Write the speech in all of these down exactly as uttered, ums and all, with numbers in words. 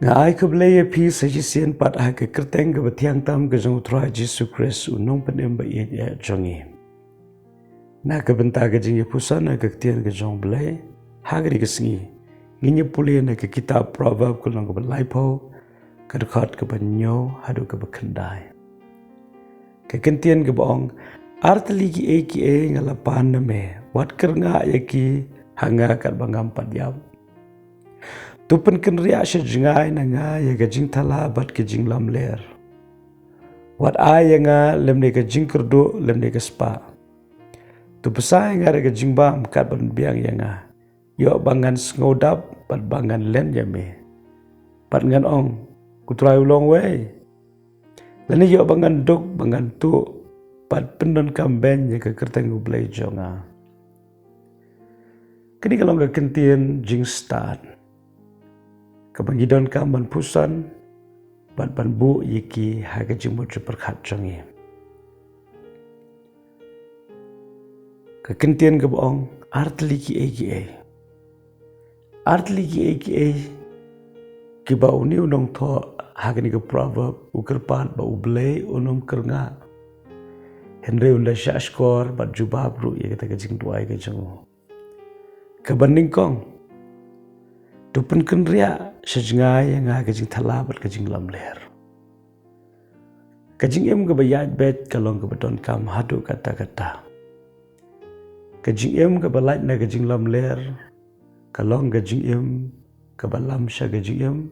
Nga ai khublei ïa phi sa shisien pat ha ka kyrteng kaba thiang tam ka jong U Trai Jisu Khrist, U Nongpynim ba ïeit jong ngi. Na ka bynta ka jingïapyrshang ha ka ktien ka jong U Blei ha kane ka sngi, ngin ïa pule na ka kitab Proverb ka lynnong kaba laiphew, ka dkhot kaba hynñiew haduh kaba khyndai. Ka kyntien kaba ong, ar tylli kiei kiei nga la pan na me, wat kyrngah ïa ki ha nga katba ngam pat ïap. To pynkynriah sha jngai na nga ïa ka jingthala bad ka jinglamler. Wat ai ïa nga lymne ka jingkyrduh lymne ka spah. To bsa ïa nga da ka jingbam katba biang ïa nga. Ïoh ba ngan sngewdap bad ba ngan len ïa me. Bad ngan ong, U Trai u long uwei. Lane ïoh ba ngan duk ba ngan tuh bad pyndonkam beiñ ïa ka kyrteng U Blei jong nga. Kane ka long ka kyntien jingstad kaba ngi donkam ban pyrshang bad ban buh ïa ki ha ka jingmut jingpyrkhat jong ngi. Ka kyntien kaba ong, ar tylli kiei kiei. Ar tylli kiei kiei kiba une u nongthoh ha kane ka Proverb u kyrpad ba U Blei un ym kyrngah. Hynrei un da shahshkor bad jubab ruh ïa kata ka jingduwai ka jong u. Kaba nyngkong, to pynkynriah sha jngai ïa nga ka jingthala bad ka jinglamler. Ka jingim kaba ïaid beit ka long kaba donkam haduh katta katta. Ka jingim kaba lait na ka jinglamler ka long ka jingim kaba lam sha ka jingim,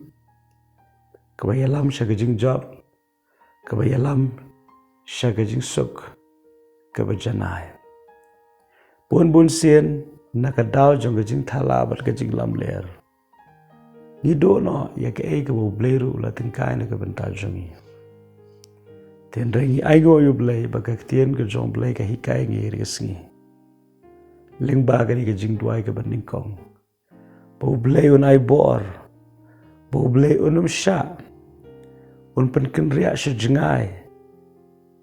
kaba ïalam sha ka jingjop, kaba ïalam sha ka jingsuk kaba janai. Bun bun sien na ka daw jong ka jingthala bad ka jinglamler, ngi duh noh ïa kaei kaba U Blei ruh u la tyngkai na ka bynta jong ngi. Te hynrei ngi ainguh ïa U Blei ba ka ktien ka jong U Blei ka hikai ngi ha kane ka sngi lyngba kane ka jingduwai kaba nyngkong, ba U Blei un ai bor, ba U Blei un ym shah, un pynkynriah sha jngai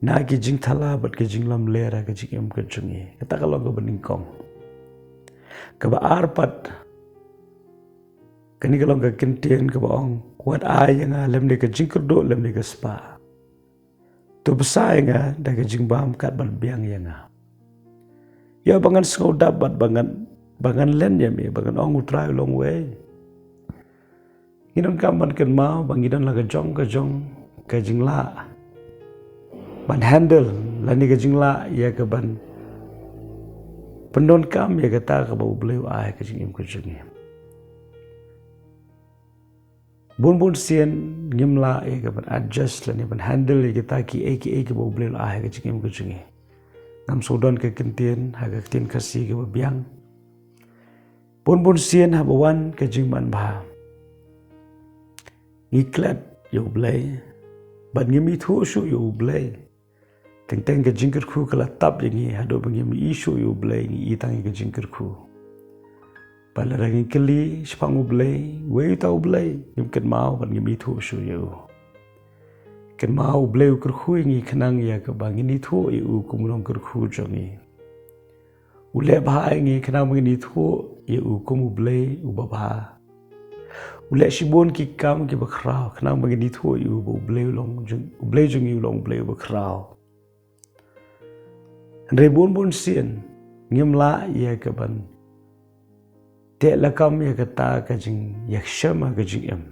na ki jingthala bad ki jinglamler ha ka jingim ka jong ngi. Kata ka long kaba nyngkong. Kaba ar pat, kane ka long ka kyntien kaba ong, wat ai ïa nga lymne ka jingkyrduh lymne ka spah. To bsa ïa nga da ka jingbam katba biang ïa nga. Ïoh ba ngan sngewdap bad ba ngan, ba ngan len ïa me, ba ngan ong, U Trai u long uwei. Ngi donkam ban kynmaw ba ngi don la ka jong ka jong ka jinglah ban handle lane ka jinglah ïa ka ban pyndonkam ïa kata kaba U Blei u ai ha ka jingim ka jong ngi. Bun bun sien ngim lah ïa ka ban adjust lane ban handle ïa kita kiei kiei kiba U Blei u la ai ha ka jingim ka jong ngi. Ngam sngewdon ka kyntien ha ka ktien Khasi kaba biang. Bun bun sien haba wan ka jingmanbha, ngi klet ïa U Blei bad ngim ithuh shuh ïa U Blei. Teng teng ka jingkyrkhu ka la tap ïa ngi haduh ba ngim i shuh ïa U Blei, ngi i tang ïa ka jingkyrkhu. Bad lada ngi kylli shaphang U Blei, uei uta U Blei, ngim kynmaw bad ngim ithuh shuh ïa u. Kynmaw U Blei u kyrkhu ïa ngi khnang ïa kaba ngin ithuh ïa u kum u nongkyrkhu jong ngi. U leh bha ïa ngi khnang ba ngin ithuh ïa u kum U Blei uba bha. U leh shibun ki kam kiba khraw khnang ba ngin ithuh ïa u ba U Blei u long jong, U Blei jong ngi u long U Blei uba khraw. Hynrei bun bun sien ngim lah ïa ka ban teh lakam ïa kata ka jingïashem ha ka jingim.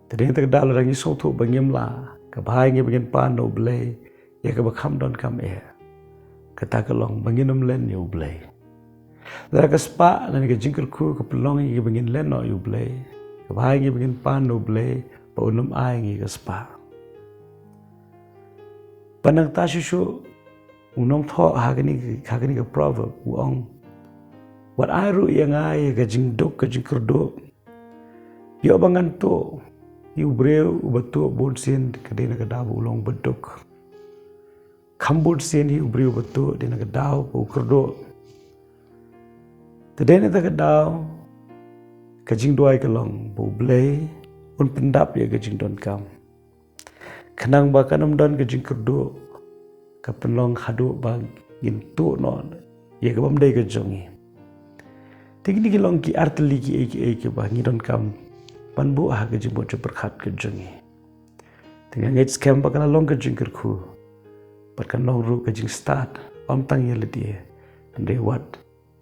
Te dei na kata ka daw lada ngi sngewthuh ba ngim lah, ka bha ïa ngi ba ngin pan na U Blei ïa kaba kham donkam eh. Kata ka long ba ngin ym len ïa U Blei. Lada ka spah lane ka jingkyrkhu ka pynlong ïa ngi ba ngin len noh ïa U Blei, ka bha ïa ngi ba ngin pan na U Blei ba un ym ai ïa ngi ka spah. Bad nangta shuh shuh u nongthoh ha kane, ha kane ka Proverb u ong, wat ai ruh ïa nga ïa ka jingduk ka jingkyrduh. Ïoh ba ngan tuh ïa u briew uba tuh bun sien, ka dei na ka daw ba u long ba duk. Kham bun sien hi u briew uba tuh, dei na ka daw ba u kyrduh. Te dei na kata ka daw ka jingduwai ka long ba U Blei un pyndap ïa ka jingdonkam. Khnang ba kan ym don ka jingkyrduh ka pynlong haduh ba ngin tuh noh ïa ka bym dei ka jong ngi. Te kine ki long ki artylli kiei kiei kiba ngi donkam ban buh ha ka jingmut jingpyrkhat ka jong ngi. Te nga ngeit skhem ba ka la long ka jingkyrkhu bad kan long ruh ka jingstad, ym tang ïa lade, hynrei wat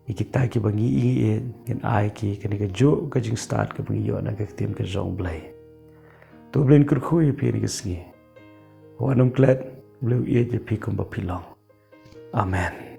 ïa kita kiba ngi ïeit ngin ai ki kane kajuh ka jingstad kaba ngi ïoh na ka ktien ka jong U Blei. To U Blei un kyrkhu ïa phi ha kane ka sngi. Wat nym klet, U Blei u ïeit ïa phi kumba phi long. Amen.